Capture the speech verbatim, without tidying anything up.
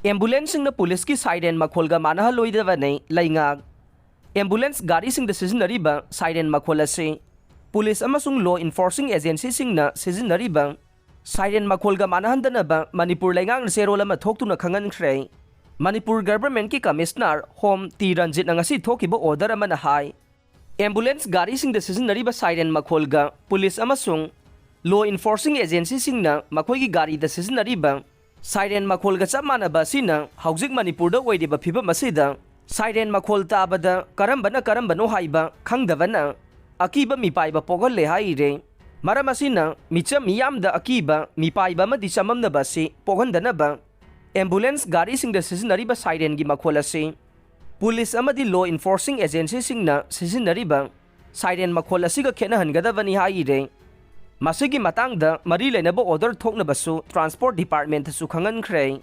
ꯑꯦꯝꯕꯨꯂꯦꯟꯁꯁꯤꯡꯅ ꯄꯨꯂꯤꯁꯀꯤ ꯁꯥꯏꯔꯦꯟ ꯃꯈꯣꯜꯒ ꯃꯥꯟꯅꯍꯜꯂꯣꯏꯗꯕꯅꯤ꯫ ꯂꯩꯉꯥꯛ꯫ ꯑꯦꯝꯕꯨꯂꯦꯟꯁ ꯒꯥꯔꯤꯁꯤꯡꯗ ꯁꯤꯖꯤꯟꯅꯔꯤꯕ ꯁꯥꯏꯔꯦꯟ ꯃꯈꯣꯜ ꯑꯁꯤ ꯄꯨꯂꯤꯁ ꯑꯃꯁꯨꯡ law enforcing agencyꯁꯤꯡꯅ ꯁꯤꯖꯤꯟꯅꯔꯤꯕ ꯁꯥꯏꯔꯦꯟ ꯃꯈꯣꯜꯒ ꯃꯥꯟꯅꯍꯟꯗꯅꯕ ꯃꯅꯤꯄꯨꯔ ꯂꯩꯉꯥꯛꯅ ꯆꯦꯔꯣꯜ ꯑꯃ ꯊꯣꯛꯇꯨꯅ ꯈꯪꯍꯟꯈ꯭ꯔꯦ꯫ ꯃꯅꯤꯄꯨꯔ ꯒꯚꯔꯟꯃꯦꯟꯠꯀꯤ ꯀꯃꯤꯁꯅꯔ ꯍꯣꯝ ꯇꯤ ꯔꯟꯖꯤꯠꯅ ꯉꯁꯤ ꯊꯣꯛꯈꯤꯕ ꯑꯣꯔꯗꯔ ꯑꯃꯅ ꯍꯥꯏ, ꯑꯦꯝꯕꯨꯂꯦꯟꯁ ꯒꯥꯔꯤꯁꯤꯡꯗ ꯁꯤꯖꯤꯟꯅꯔꯤꯕ ꯁꯥꯏꯔꯦꯟ ꯃꯈꯣꯜꯒ ꯄꯨꯂꯤꯁ ꯑꯃꯁꯨꯡ law enforcing agencyꯁꯤꯡꯅ ꯃꯈꯣꯏꯒꯤ ꯒꯥꯔꯤꯗ ꯁꯤꯖꯤꯟꯅꯔꯤꯕ ꯁꯥꯏꯔꯦꯟ ꯃꯈꯣꯜꯒ ꯆꯞ ꯃꯥꯟꯅꯕ ꯑꯁꯤꯅ ꯍꯧꯖꯤꯛ ꯃꯅꯤꯄꯨꯔꯗ ꯑꯣꯏꯔꯤꯕ ꯐꯤꯕꯝ ꯑꯁꯤꯗ ꯁꯥꯏꯔꯦꯟ ꯃꯈꯣꯜ ꯇꯥꯕꯗ ꯀꯔꯝꯕꯅ ꯀꯔꯝꯕꯅꯣ ꯍꯥꯏꯕ ꯈꯪꯗꯕꯅ ꯑꯀꯤꯕ ꯃꯤꯄꯥꯏꯕ ꯄꯣꯛꯍꯜꯂꯦ ꯍꯥꯏꯔꯦ꯫ ꯃꯔꯝ ꯑꯁꯤꯅ ꯃꯤꯆꯝ ꯃꯤꯌꯥꯝꯗ ꯑꯀꯤꯕ, ꯃꯤꯄꯥꯏꯕ ꯑꯃꯗꯤ ꯆꯃꯝꯅꯕ ꯑꯁꯤ ꯄꯣꯛꯍꯟꯗꯅꯕ ꯑꯦꯝꯕꯨꯂꯦꯟꯁ ꯒꯥꯔꯤꯁꯤꯡꯗ ꯁꯤꯖꯤꯟꯅꯔꯤꯕ ꯁꯥꯏꯔꯦꯟꯒꯤ ꯃꯈꯣꯜ ꯑꯁꯤ ꯄꯨꯂꯤꯁ ꯑꯃꯗꯤ law enforcing agencyꯁꯤꯡꯅ ꯁꯤꯖꯤꯟꯅꯔꯤꯕ ꯁꯥꯏꯔꯦꯟ ꯃꯈꯣꯜ ꯑꯁꯤꯒ ꯈꯦꯠꯅꯍꯟꯒꯗꯕꯅꯤ ꯍꯥꯏꯔꯦ꯫ ꯃꯁꯤꯒꯤ ꯃꯇꯥꯡꯗ ꯃꯔꯤ ꯂꯩꯅꯕ ꯑꯣꯔꯗꯔ ꯊꯣꯛꯅꯕꯁꯨ ꯇ꯭ꯔꯥꯟꯁꯄꯣꯔꯠ ꯗꯤꯄꯥꯔꯠꯃꯦꯟꯠꯇꯁꯨ ꯈꯪꯍꯟꯈ꯭ꯔꯦ꯫